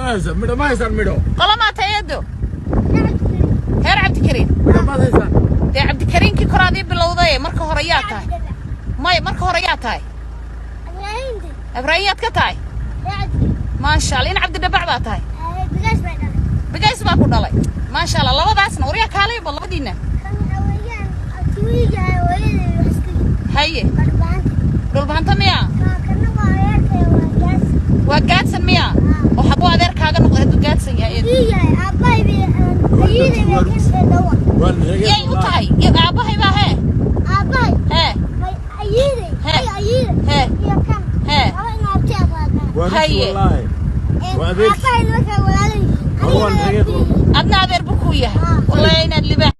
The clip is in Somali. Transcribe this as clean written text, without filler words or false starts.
Midho midho ma haysaan midho? Qolamaa tahay, eedo? Reer Cabdikariin. Midho maad haysaan? Dee Cabdikariinkii koraadii bilowday. Marka hore yaa tahay? Maya, marka hore yaa tahay? Ibraahim yaad ka tahay? Maasha Allah, in Cabdidhabac baa tahay. Bigays baa ku dhalay, maasha Allah. Labadaasna waryaa, kaalayba labadiina. Haye, Dhulbahanta miyaa? Waa Gaadsan miyaa? Oo xaguu adeerkaaga noqday hadduu Gaadsan yahay, eedo? Waan reegay. Yay u tahay? Aabbahay baa hee hee hee hee. Waa Haye. wallaahi. Waa adeer. Adna adeer buu kuu yahay. Wallaahi inaad libaax.